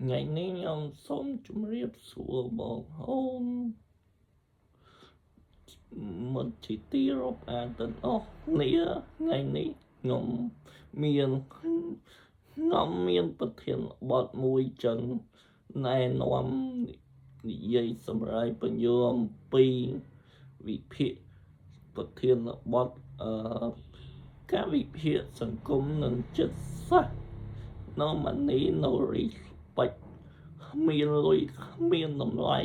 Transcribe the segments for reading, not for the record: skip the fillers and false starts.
ថ្ងៃនេះខ្ញុំសូមជម្រាបសួរបងប្អូនមិត្តជាទីរាប់អានទាំងអស់គ្នាថ្ងៃនេះខ្ញុំមានខ្ញុំមានប្រធានបទមួយចឹងណែនាំនិយាយសម្រាប់បញ្យល់អំពីវិភាគប្រធានបទអឺការវិភាគសង្គមនិងចិត្តសាស្ត្រ No money, no respect គ្មានលុយគ្មានតម្លៃ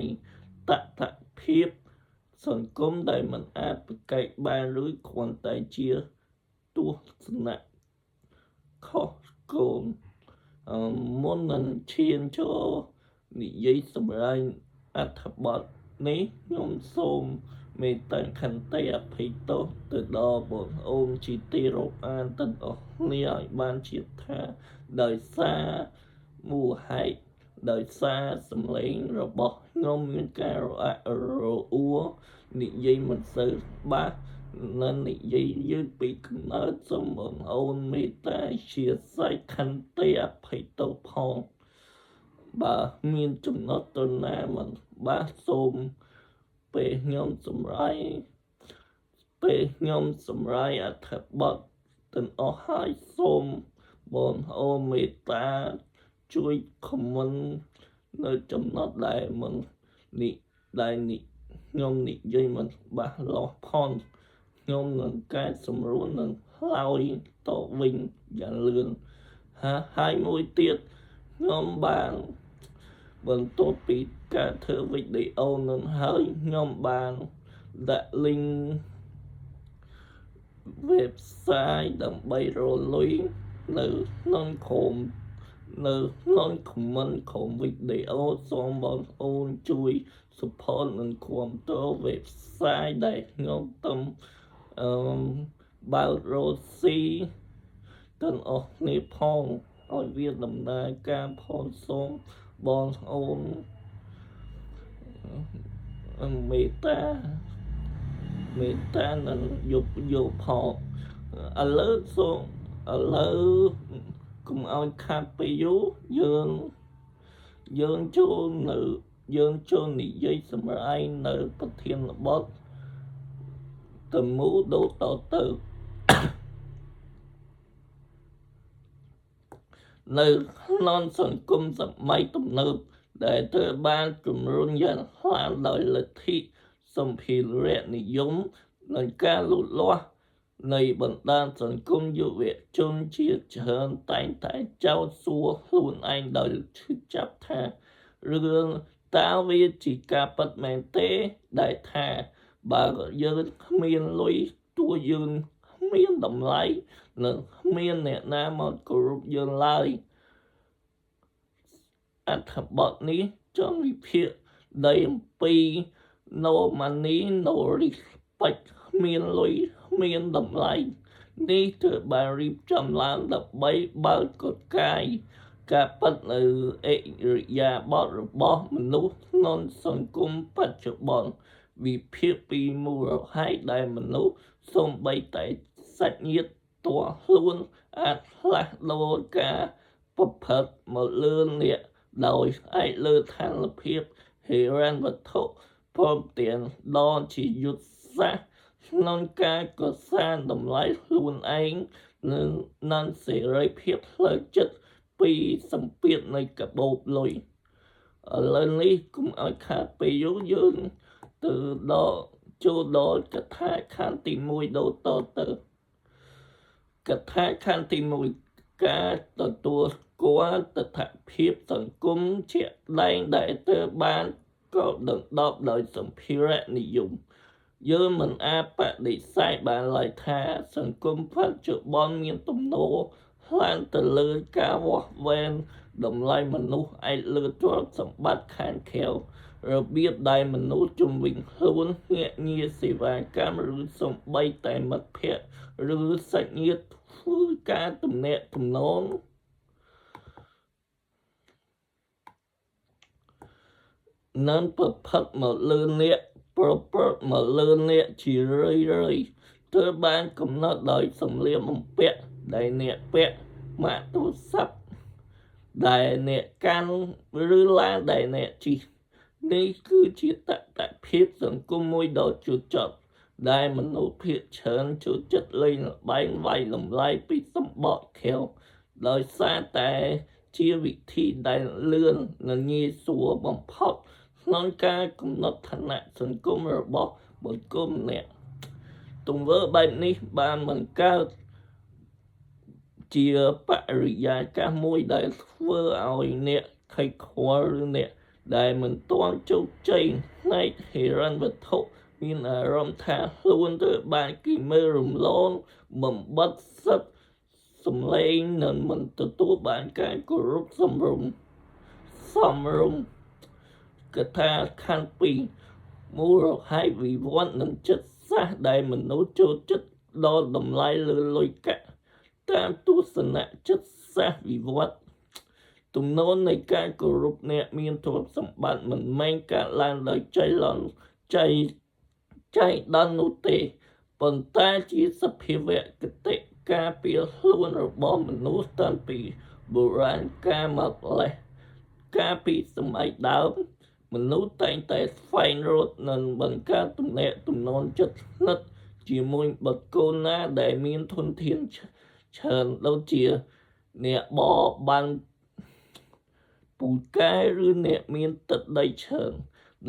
តថភាពសង្គមដែលមិនអាចប្រកែកបានឬគ្រាន់តែជាទស្សនៈខុសគោលមុននឹងឈានចូលនិយាយសម្រាប់អត្ថបទនេះខ្ញុំសូមមេត្តាខន្តីអភ័យទោសទៅដល់បងប្អូនជាទីរាប់អានទាំងអស់គ្នាឲ្យបានជាថាដោយសារមូលហេតុដោយសារសម្លេងរបស់ខ្ញុំមានការរអាក់រអួលនិយាយមិនសូវច្បាស់និងនិយាយយឺតពីកំណើតសូមបងប្អូនមេត្តាជាស្រ័យខន្តីអភ័យទោសផងបើមានចំណុចទៅណាមិនបាទសូមពេលខ្ញុំសម្រាយពេលខ្ញុំសម្រាយអត្ថបទទាំងអស់ហើយសូមបងប្អូនមេត្តាជួយ comment នៅចំណុចដែលមិននេះដែលនេះខ្ញុំនិយាយមិនច្បាស់លាស់ផងខ្ញុំនឹងកែសម្រួលនឹងឆ្លើយតបវិញយ៉ាងលឿនហាហើយមួយទៀតខ្ញុំបានបន្ទាប់ពីការធ្វើវីដេអូនឹងហើយខ្ញុំបានដាក់ link website ដើម្បីរកលុយនៅក្នុងក្រុមនៅក្នុង comment ក្រុមវីដេអូសូមបងប្អូនជួយ support និងគាំទ្រ website ដែលខ្ញុំទំអឺបើករកស៊ីទាំងអស់គ្នាផងឲ្យវាដំណើរការផងសូមបងប្អូនមេត្តាមេត្តានិងយកយកផងឥឡូវសូមឥឡូវកុំឲ្យខាត់ពេលយូរយើងយើងចូលនៅយើងចូលនិយាយសម្រាប់នៅប្រធានបទតមូដូចតទៅនៅក្នុងសង្គមសម័យទំនើបដែលត្រូវបានជំរុញយ៉ាងខ្លាំងដោយលទ្ធិសម្ភារៈនិយមនិងការលូតលាស់នៃបណ្ដាញសង្គមយុវជនជាច្រើនតែងតែចោទសួរខ្លួនឯងដោយឈឺចាប់ថារឿងតើវាជាការពិតមែនទេដែលថាបើយើងគ្មានលុយតួយើងគ្មានតម្លៃនិងគ្មានអ្នកណាមកគោរពយើងឡើយអត្ថបទនេះចង់វិភាគដីអំពី no money, no respect គ្មានលុយគ្មានតម្លៃនេះត្រូវបានរៀបចំឡើងដើម្បីបើកកកាយការពិតនៅអិរិយាបថរបស់មនុស្សក្នុងសង្គមបច្ចុប្បន្នវិភាគពីមូលហេតុដែលមនុស្សសូម្បីតែសាច់ញាតិផ្ទាល់ខ្លួនអាចផ្លាស់ប្ដូរការប្រព្រឹត្តមកលើអ្នកដោយផ្អែកលើស្ថានភាពហិរញ្ញវត្ថុព្រមទាំងដល់ជាយុទ្ធសាស្ត្រក្នុងការកសាងតម្លៃខ្លួនឯងនិងនឹងសេរីភាពផ្លូវចិត្តពីសម្ពាធនៃកាបូបលុយឥឡូវនេះកុំឲ្យខាតពេលយូរយើងទៅដល់ចូលដល់កថាខណ្ឌទី1ដូចតទៅកថាខណ្ឌទី1ការទទួលស្គាល់ទស្សនភាពសង្គមជាក់ស្ដែងដែលត្រូវបានក៏ដណ្ដប់ដោយសម្ភារៈនិយមយើងមិនអាចបដិសេធបានឡើយថាសង្គមបច្ចុប្បន្នមានទំនោរខ្លាំងទៅលើការវាស់វែងតម្លៃមនុស្សឯកលើទ្រព្យសម្បត្តិខាងក្រៅរបៀបដែលមនុស្សជំវិញខ្លួនភ្នាក់ងារសេវាកម្មឬសូម្បីតែមិត្តភ័ក្តិឬសាច់ញាតិធ្វើការទំនាក់ទំនងនឹងប្រព្រឹត្តមកលើអ្នកប្រព្រឹត្តមកលើអ្នកជារឿយៗត្រូវបានកំណត់ដោយសម្លៀកបំពាក់ដែលអ្នកពាក់ម៉ាកទូរស័ព្ទ ដែលអ្នកកាន់ឬឡានដែលអ្នកជិះនេះគឺជាតថភាពសង្គមមួយដ៏ជូរចត់ដែលមនុស្សភាគច្រើនចូលចិត្តលេងល្បែងវាយតម្លៃពីសម្បកក្រៅដោយសារតែជាវិធីដែលលឿននិងងាយស្រួលបំផុតក្នុងការកំណត់ឋានៈសង្គមរបស់បុគ្គលម្នាក់ទង្វើបែបនេះបានបង្កើតជាបរិយាកាសមួយដែលធ្វើឲ្យអ្នកខិចខ្វល់ឬអ្នកដែលមិនទាន់ជោគជ័យផ្នែកហិរញ្ញវត្ថុមានអារម្មណ៍ថាខ្លួនត្រូវបានគេមើលរំលងបំបិទសិទ្ធិសម្លេងនិងមិនទទួលបានការគោរពសមរម្យសមរម្យកថាខណ្ឌ2មូលហេតុវិវត្តនិងចិត្តសាស្ត្រដែលមនុស្សចូលចិត្តដល់តម្លៃលើលុយកាក់តាមទស្សនៈចិត្តសាស្ត្រវិវត្តទំនោរនៃការគោរពអ្នកមានទ្រព្យសម្បត្តិមិនមែនកើតឡើងដោយចៃដន្យចៃចៃដន្យនោះទេប៉ុន្តែជាសភាវៈគតិការពារខ្លួនរបស់មនុស្សតាំងពីបុរាណកាលមកម្លេះកាលពីសម័យដើមមនុស្សតែងតែស្វែងរកនិងបង្កើតទំនាក់ទំនងជិតស្និទ្ធជាមួយបុគ្គលណាដែលមានធនធានច្រើនដូចជាអ្នកបរបាញ់ពូកែឬអ្នកមានទឹកដីច្រើន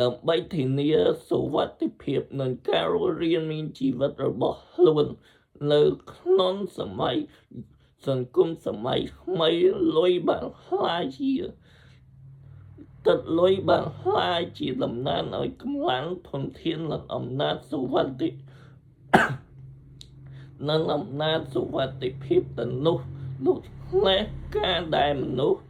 ដើម្បីធានាសុវត្ថិភាពនិងការរស់រានមានជីវិតរបស់ខ្លួននៅក្នុងសម័យសង្គមសម័យថ្មីលុយបានក្លាយជាទឹកលុយបានក្លាយជាតំណាងឲ្យកម្លាំងធនធាននិងអំណាចសុវត្ថិនិងអំណាចសុវត្ថិភាពទៅនោះដូច្នេះការដែលមនុស្ស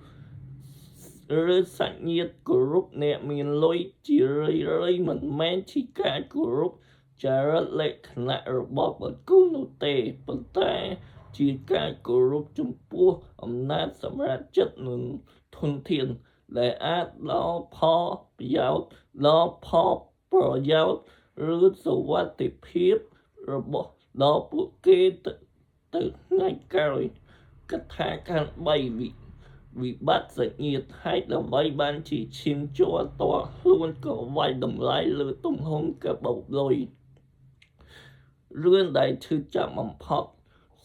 ឬសាច់ញាតិគោរពអ្នកមានលុយជារឿយៗមិនមែនជាការគោរពចរិតលក្ខណៈរបស់បុគ្គលនោះទេប៉ុន្តែជាការគោរពចំពោះអំណាចសម្រាប់ចិត្តនិងធនធានដែលអាចដល់ផលប្រយោជន៍ដល់ផលប្រយោជន៍ឬសុវត្ថិភាពរបស់ដល់ពួកគេទៅថ្ងៃក្រោយកថាខណ្ឌ3វិបត្តិសាច់ញាតិហេតុអ្វីបានជាឈាមជ័រតខ្លួនក៏វាយតម្លៃលើទំហំកាបូបលុយរឿងដែលឈឺចាប់បំផុត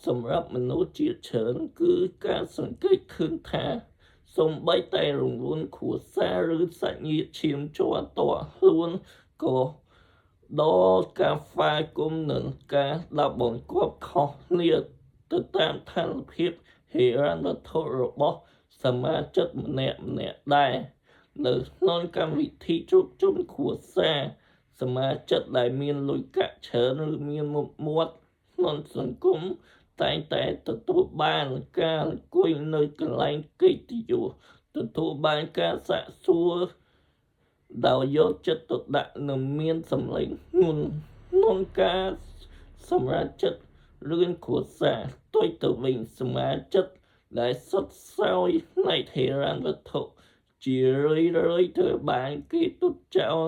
សម្រាប់មនុស្សជាច្រើនគឺការសង្កេតឃើញថាសូម្បីតែរង្វង់គ្រួសារឬសាច់ញាតិឈាមជ័រតខ្លួនក៏ដល់ការហ្វាយគុំនិងការដាក់បង្គាប់ខុសគ្នាទៅតាមស្ថានភាពហិរញ្ញវត្ថុរបស់សមាជិកម្នាក់ម្នាក់ដែរនៅក្នុងកម្មវិធីជួបជុំគ្រួសារសមាជិកដែលមានលុយកាក់ច្រើនឬមានមុខមាត់ក្នុងសង្គមតែងតែទទួលបានការអង្គុយនៅកន្លែងកិត្តិយសទទួលបានការសាកសួរដោយយកចិត្តទុកដាក់និងមានសម្លេងងន់ក្នុងការសម្រេចចិត្តរឿងគ្រួសារផ្ទុយទៅវិញសមាជិកដែលសុទ្ធសោយផ្នែកហិរញ្ញវត្ថុជារឿយៗត្រូវបានគេទុកចោល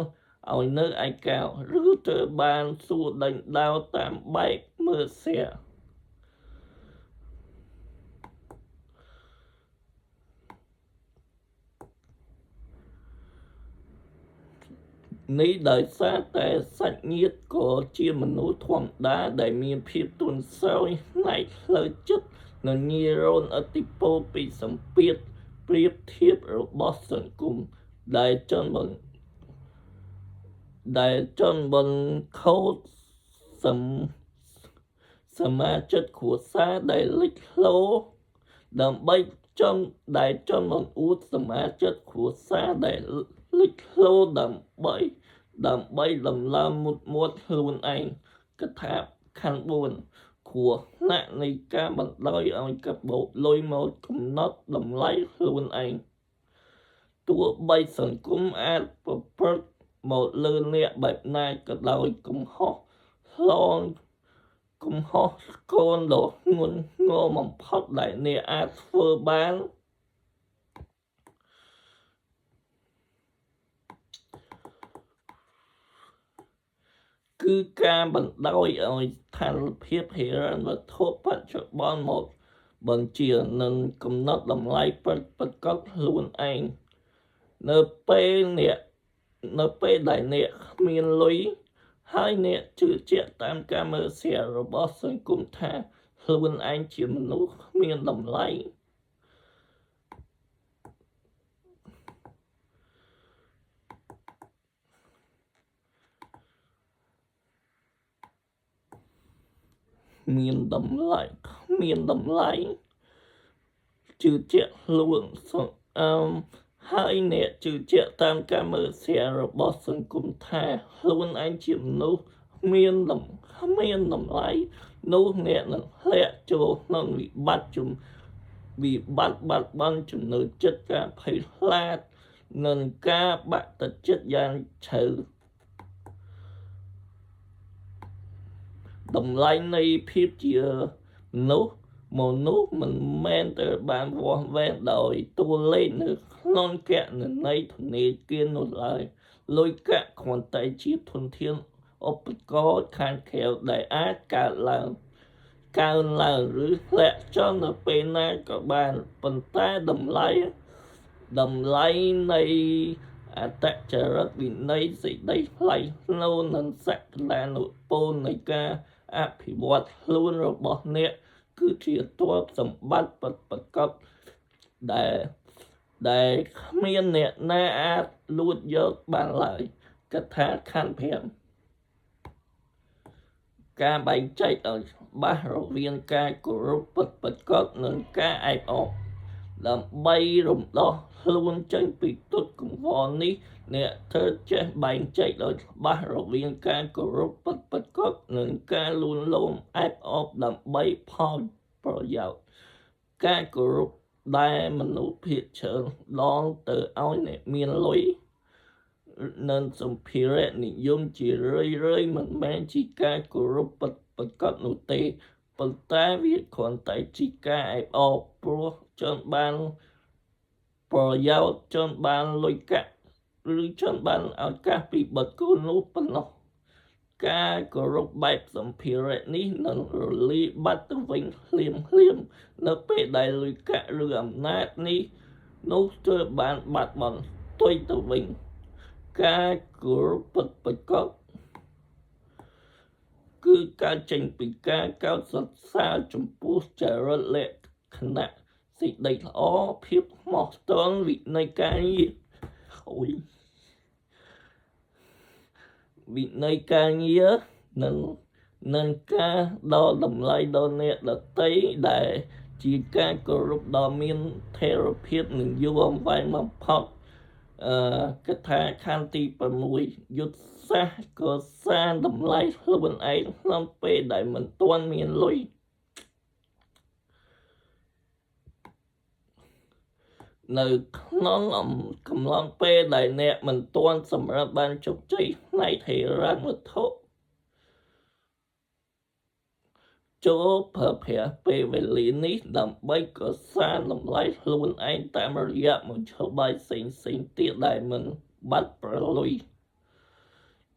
ឲ្យនៅឯកោឬត្រូវបានសួរដេញដោលតាមបែបមើលស្រានេះដោយសារតែសាច់ញាតិក៏ជាមនុស្សធម្មតាដែលមានភាពទន់ខ្សោយផ្នែកផ្លូវចិត្តនិងងាយរងឥទ្ធិពលពីសម្ពាធប្រៀបធៀបរបស់សង្គមដែលចង់បង្ខូចសមាជិកគ្រួសារដែលលេចធ្លោដើម្បីចង់ដែលចង់បង្អួតសមាជិកគ្រួសារដែលលេចធ្លោដើម្បីដំឡើងមុខមាត់ខ្លួនឯងកថាខណ្ឌ4គ្រោះថ្នាក់នៃការបណ្ដោយឲ្យកាបូបលុយមកកំណត់តម្លៃខ្លួនឯងទោះបីសង្គមអាចប្រព្រឹត្តមកលើអ្នកបែបណាក៏ដោយកំហុសឆ្លងកំហុសឆ្គងដ៏ធ្ងន់ធ្ងរបំផុតដែលអ្នកអាចធ្វើបានគឺការបណ្ដោយឲ្យស្ថានភាពហិរញ្ញវត្ថុបច្ចុប្បន្នមក បញ្ជានិងកំណត់តម្លៃពិតប្រាកដខ្លួនឯងនៅពេលអ្នកនៅពេលដែលអ្នកគ្មានលុយហើយអ្នកជឿជាក់តាមការមើលស្រាលរបស់សង្គមថាខ្លួនឯងជាមនុស្សគ្មានតម្លៃមានតម្លៃគ្មានតម្លៃជឿជាក់ខ្លួនអឺហើយអ្នកជឿជាក់តាមការមើលស្រាលរបស់សង្គមថាខ្លួនឯងជាមនុស្សមានគ្មានតម្លៃនោះអ្នកនឹងធ្លាក់ចូលក្នុងវិបត្តិជំវិបត្តិបាត់បង់ជំនឿចិត្តការភ័យខ្លាចនិងការបាក់ទឹកចិត្តយ៉ាងជ្រៅតម្លៃនៃភាពជាមនុស្សមនុស្សមិនមែនត្រូវបានវាស់វែងដោយតួលេខនៅក្នុងគណនេយ្យធនាគារនោះឡើយលុយកាក់គ្រាន់តែជាធនធានឧបករណ៍ខាងក្រៅដែលអាចកើតឡើងកើនឡើងឬធ្លាក់ចុះនៅពេលណាក៏បានប៉ុន្តែតម្លៃតម្លៃនៃអត្តចរិតវិន័យសេចក្តីថ្លៃថ្នូរនិងសក្តានុពលនៃការអភិវឌ្ឍខ្លួនរបស់អ្នកគឺជាទ្រព្យសម្បត្តិពិតប្រាកដដែលដែលគ្មានអ្នកណាអាចលួចយកបានឡើយកថាខណ្ឌ5ការបែងចែកឲ្យច្បាស់រវាងការគោរពពិតប្រាកដនិងការអែបអបដើម្បីរំដោះខ្លួនចេញពីទុក្ខកង្វល់នេះអ្នកត្រូវចេះបែងចែកឲ្យច្បាស់រវាងការគោរពពិតប្រាកដនិងការលួងលោមអែបអបដើម្បីផលប្រយោជន៍ការគោរពដែលមនុស្សភាគច្រើនដងទៅឲ្យអ្នកមានលុយនិងសម្ភារៈនិយមជារឿយៗមិនមែនជាការគោរពពិតប្រាកដនោះទេប៉ុន្តែវាគ្រាន់តែជាការអែបអបព្រោះចង់បានប្រយោជន៍ចង់បានលុយកាក់ឬចង់បានឱកាសពីបុគ្គលនោះប៉ុណ្ណោះការគោរពបែបសម្ភារៈនេះនឹងរលាយបាត់ទៅវិញភ្លាមភ្លាមនៅពេលដែលលុយកាក់ឬអំណាចនេះនោះត្រូវបានបាត់បង់ផ្ទុយទៅវិញការគោរពពិតប្រាកដគឺការចេញពីការកោតសរសើរចំពោះចរិតលក្ខណៈសេចក្តីល្អភាពស្មោះត្រង់វិន័យការងារអូយវិន័យការងារនិងនឹងការដល់តម្លៃដល់អ្នកដទៃដែលជាការគោរពដ៏មានថេរភាពនិងយូរអង្វែងបំផុតកថាខណ្ឌទី6យុទ្ធសាស្ត្រកសាងតម្លៃខ្លួនឯងក្នុងពេលដែលមិនទាន់មានលុយនៅក្នុងកំឡុងពេលដែលអ្នកមិនទាន់សម្រាប់បានជោគជ័យផ្នែកហិរញ្ញវត្ថុចូលប្រើប្រាស់ពេលវេលានេះដើម្បីកសាងតម្លៃខ្លួនឯងតាមរយៈមធ្យោបាយផ្សេងៗទៀតដែលមិនបាត់ប្រលុយ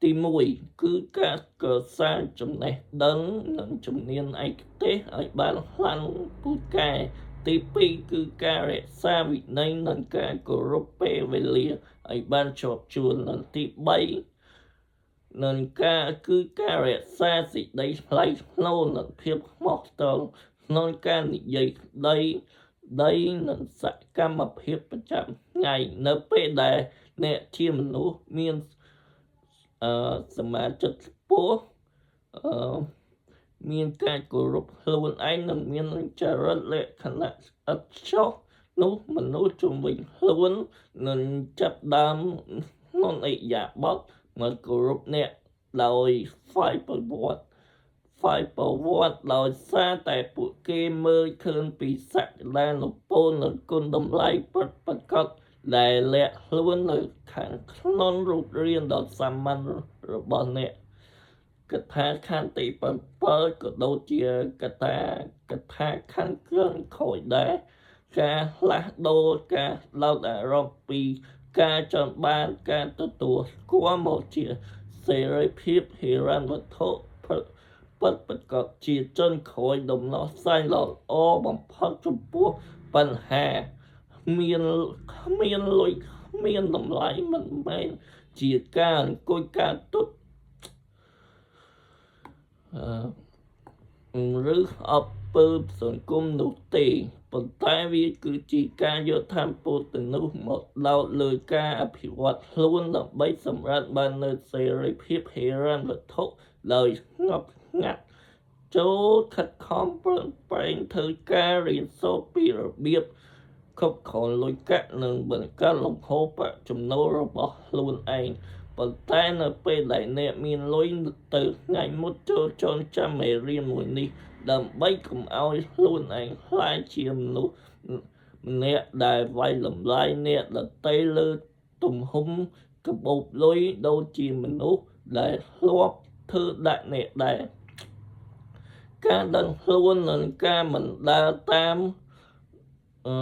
ទី1គឺការកសាងចំណេះដឹងនិងជំនាញឯកទេសឲ្យបានខ្លាំងពូកែទី2គឺការរក្សាវិន័យនិងការគោរពពេលវេលាឲ្យបានជាប់ជួននិងទី3នឹងការគឺការរក្សាសេចក្តីថ្លៃថ្នូរនិងភាពស្មោះត្រង់ក្នុងការនិយាយក្តីដីនិងសកម្មភាពប្រចាំថ្ងៃនៅពេលដែលអ្នកជាមនុស្សមានសមាជិកខ្ពស់មានការគោរពខ្លួនឯងនិងមានចរិតលក្ខណៈឥតខ្ចោះនោះមនុស្សជុំវិញខ្លួននឹងចាប់ដើមក្នុងឥរិយាបថមកគោរពអ្នកដោយស្វ័យប្រវត្តិស្វ័យប្រវត្តិដោយសារតែពួកគេមើលឃើញពីសក្តានុពលនិងគុណតម្លៃពិតប្រាកដដែលលាក់ខ្លួននៅខាងក្នុងរូបរាងដ៏សាមញ្ញរបស់អ្នកកថាខណ្ឌទី7ក៏ដូចជាកថាខណ្ឌគ្រឿងក្រោយដែរការផ្លាស់ដូរការដោតអារម្មណ៍ពីការចង់បានការទទួលស្គាល់មកជាសេរីភាពហិរញ្ញវត្ថុ ពិតប្រាកដជាជនក្រោយដំណោះស្រាយដ៏ល្អបំផុតចំពោះបញ្ហាមានគ្មានលុយគ្មានតម្លៃមិនមែនជាការអង្គុយការទុតឬអពើសង្គមនោះទេប៉ុន្តែវាគឺជាការយកធម៌ពលទាំងនោះមកដោតលើការអភិវឌ្ឍខ្លួនដើម្បីសម្រេចបាននូវសេរីភាពហិរញ្ញវត្ថុដោយស្ងប់ស្ងាត់ចូលខិតខំប្រឹងប្រែងធ្វើការរៀនសូត្រពីរបៀបគ្រប់គ្រងលុយកាក់និងបង្កើតលំហូរប្រាក់ចំណូលរបស់ខ្លួនឯងប៉ុន្តែនៅពេលដែលអ្នកមានលុយទៅថ្ងៃមុតចូលចងចាំមេរៀនមួយនេះដើម្បីកុំឲ្យខ្លួនឯងក្លាយជាមនុស្សម្នាក់ដែលវាយតម្លៃអ្នកដទៃលើទំហំកាបូបលុយដូចជាមនុស្សដែលធ្លាប់ធ្វើដាក់អ្នកដែរការដឹងខ្លួននិងការមិនដើរតាមអឺ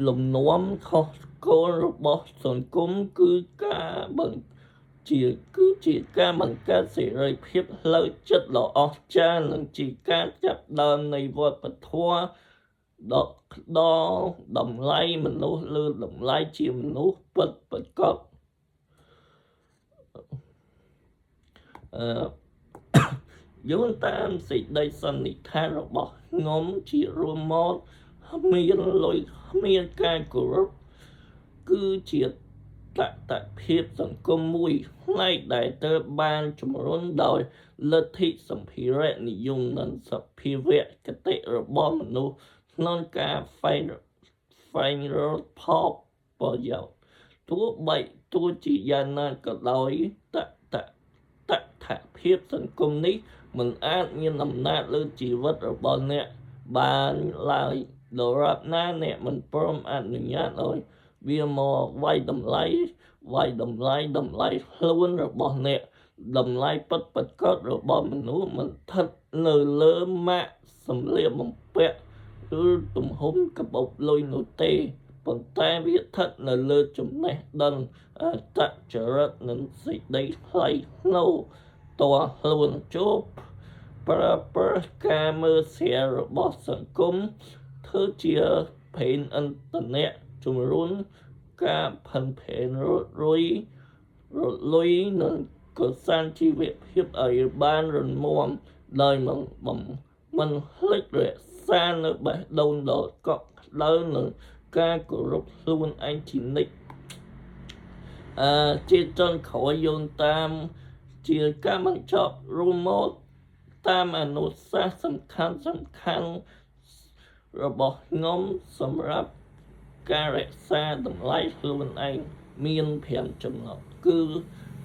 លំនាំខុសគោលរបស់សង្គមគឺការបង្ជាគឺជាការបង្កើតសេរីភាពផ្លូវចិត្តដ៏អស្ចារ្យនិងជាការចាប់ដើមនៃវប្បធម៌ដកដល់តម្លៃមនុស្សលើតម្លៃជាមនុស្សពិតប្រាកដអឺយោងតាមសេចក្តីសន្និដ្ឋានរបស់ខ្ញុំជារួមមកមានលុយមានការគោរពគឺជាតតភាពសង្គមមួយផ្នែកដែលត្រូវបានជំរុញដោយលទ្ធិសម្ភារៈនិយមនិងសភាវៈគតិរបស់មនុស្សក្នុងការហ្វែងរកផលប្រយោជន៍ទោះបីទោះជាយ៉ាងណាក៏ដោយតតតថភាពសង្គមនេះមិនអាចមានអំណាចលើជីវិតរបស់អ្នកបានឡើយដរាបណាអ្នកមិនព្រមអនុញ្ញាតឲ្យវាមកវាយតម្លៃវាយតម្លៃតម្លៃខ្លួនរបស់អ្នកតម្លៃពិតប្រាកដរបស់មនុស្សមិនស្ថិតនៅលើម៉ាកសម្លៀកបំពាក់ឬទំហំកាបូបលុយនោះទេប៉ុន្តែវាស្ថិតនៅលើចំណេះដឹងអត្តចរិតនិងសេចក្តីថ្លៃថ្នូរតួខ្លួនជួបប្រើប្រាស់ការមើលស្រាលរបស់សង្គមធ្វើជាភេនអន្តនៈជំរុញការផិនផេនរត់រុយរត់លុយនិងកសាងជីវភាពឲ្យបានរឹងមាំដោយមិនភ្លេចរក្សានៅបេះដូងដ៏កក់ក្ដៅនិងការគោរពខ្លួនឯងជានិច្ចអឺជាចុងក្រោយយោងតាមជាការបញ្ចប់រួមមកតាមអនុសាសន៍សំខាន់សំខាន់របស់ខ្ញុំសម្រាប់ការរក្សាតម្លៃខ្លួនឯងមាន5ចំណុចគឺ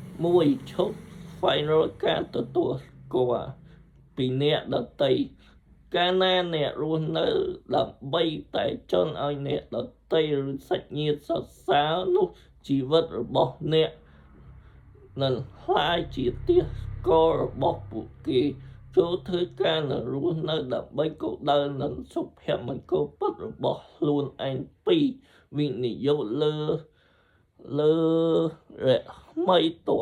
1ឈប់ស្វែងរកការទទួលស្គាល់ពីអ្នកដទៃកាលណាអ្នករស់នៅដើម្បីតែចង់ឲ្យអ្នកដទៃឬសាច់ញាតិសរសើរនោះជីវិតរបស់អ្នកនឹងក្លាយជាទាសកររបស់ពួកគេចូលធ្វើការនៅរស់នៅដើម្បីគោលដៅនិងសុភមង្គលពិតរបស់ខ្លួនឯង2វិនិយោគលើលើរស្មីតួ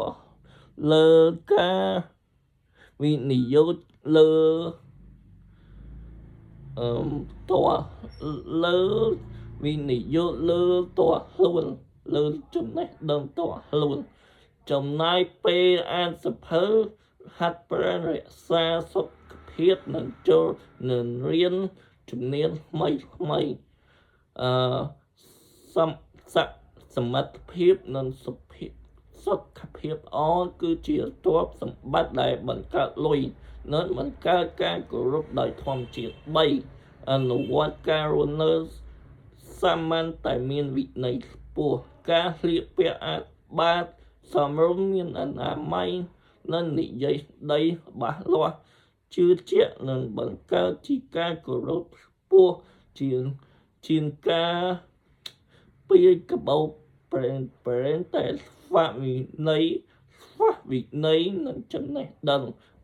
លើការវិនិយោគលើអឺតួលើវិនិយោគលើតួខ្លួនលើចំណេះដឹងតួខ្លួនចំណាយពេលអានសភៅហាត់ប្រាណរក្សាសុខភាពនិងចូលនឹងរៀនជំនាញថ្មីថ្មីអឺសមសមត្ថភាពនិងសុភាពសុខភាពអគឺជាទ្រព្យសម្បត្តិដែលបង្កើតលុយនិងបង្កើតការគោរពដោយធម្មជាតិ3អនុវត្តការរស់នៅសាមញ្ញតែមានវិន័យខ្ពស់ការស្លៀកពាក់អាបាតសមរម្យមានអនាម័យនិងនិយាយស្ដីច្បាស់លាស់ជឿជាក់និងបង្កើតជាការគោរពខ្ពស់ជាងជាងការពាយកាបូបប្រេងប្រេងតែស្វាវិន័យស្វះវិន័យនិងចំណេះដឹង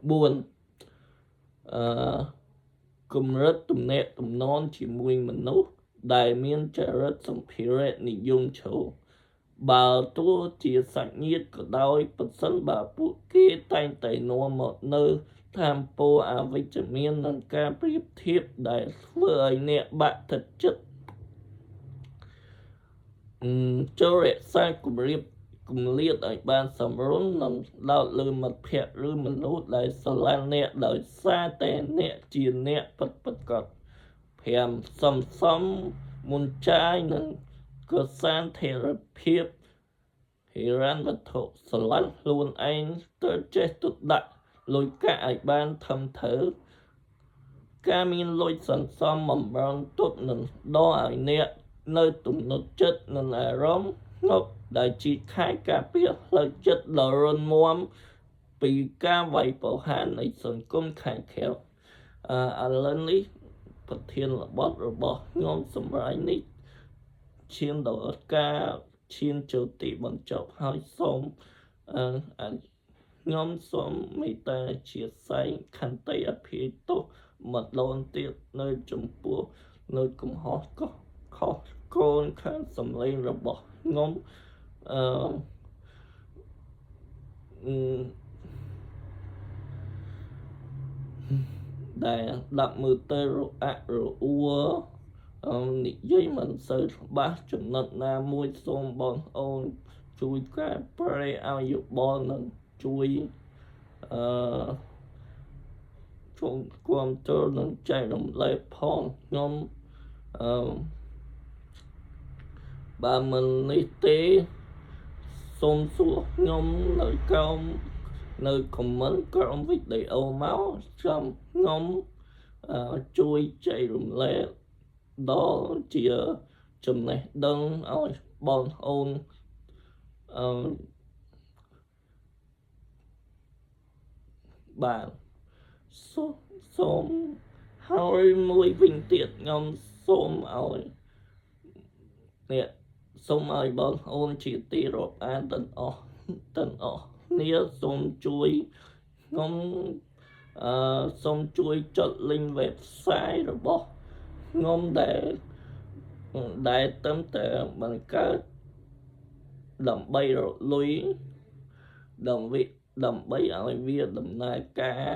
4អឺកម្រិតទំនាក់ទំនងជាមួយមនុស្សដែលមានចរិតសម្ភារៈនិយមជ្រុល បើទោះជាសាច់ញាតិក៏ដោយប្រសិនបើពួកគេតែងតែនាំមកនូវថាមពលអវិជ្ជមាននិងការប្រៀបធៀបដែលធ្វើឲ្យអ្នកបាក់ទឹកចិត្តចូលរក្សាគម្រាបគម្លាតឲ្យបានសមរម្យនិងដោតលើមិត្តភក្តិឬមនុស្សដែលស្រឡាញ់អ្នកដោយសារតែអ្នកជាអ្នកពិតប្រាកដ5សំសំមុនចាយនិងកសាងថេរភាពហិរញ្ញវត្ថុស្រឡាញ់ខ្លួនឯងត្រូវចេះទុកដាក់លុយកាក់ឲ្យបានធំត្រូវការមានលុយសន្សំបំរុងទុកនឹងដល់ឲ្យអ្នកនៅទំនុកចិត្តនិងអារម្មណ៍ងប់ដែលជាខែការពារផ្លូវចិត្តដ៏រឹងមាំពីការវាយប្រហារនៃសង្គមខាងក្រៅអឺឥឡូវនេះប្រធានបទរបស់ខ្ញុំសម្រាប់នេះឈានដល់ការឈានចូលទីបញ្ចប់ហើយសូមអឺខ្ញុំសូមមេត្តាជាសែងខន្តីអភ័យទោសម្ដងទៀតនៅចំពោះនៅកំហុសកខុសកូនខាងសម្លេងរបស់ខ្ញុំអឺដែលដាក់មើលទៅរអាក់រអួលនិយាយមិនសូវច្បាស់ចំណុចណាមួយសូមបងប្អូនជួយកែប្រែឲ្យយោបល់និងជួយអឺជួយគ្រប់គ្រងនិងចែករំលែកផងខ្ញុំអឺបើមិននេះទេសូមសួរខ្ញុំនៅក្រោមនៅ comment ក្រោមវីដេអូមកចាំខ្ញុំជួយចែករំលែកដល់ជាចំណេះដឹងឲ្យបងប្អូនអឺបាទសូមហើយមួយវិញទៀតខ្ញុំសូមឲ្យអ្នកសូមឲ្យបងប្អូនជាទីរាប់អានទាំងអស់ទាំងអស់គ្នាសូមជួយខ្ញុំអឺសូមជួយចុច link website របស់ខ្ញុំដែលដែលត្រឹមតែបង្កើតដើម្បីរកលុយដើម្បីដើម្បីឲ្យវាដំណើរការ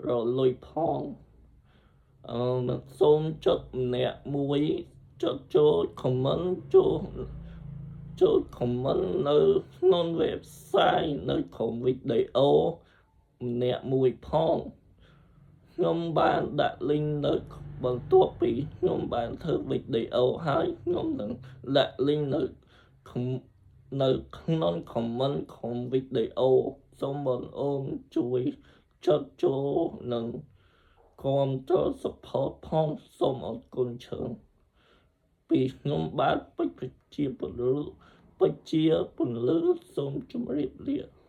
រកលុយផងអឺសូមចុចម្នាក់មួយចុចចូល comment ចូលចូល comment នៅក្នុង website នៅក្រុមវីដេអូម្នាក់មួយផងខ្ញុំបានដាក់ link នៅបន្ទាប់ពីខ្ញុំបានធ្វើវីដេអូហើយខ្ញុំនឹងដាក់ link នៅនៅក្នុង comment ក្នុងវីដេអូសូមបងប្អូនជួយចុចចូលនិងគាំទ្រ support ផងសូមអរគុណច្រើនពីខ្ញុំបាទពេជ្រប្រជាពលពេជ្រជាពន្លឺសូមជម្រាបលា។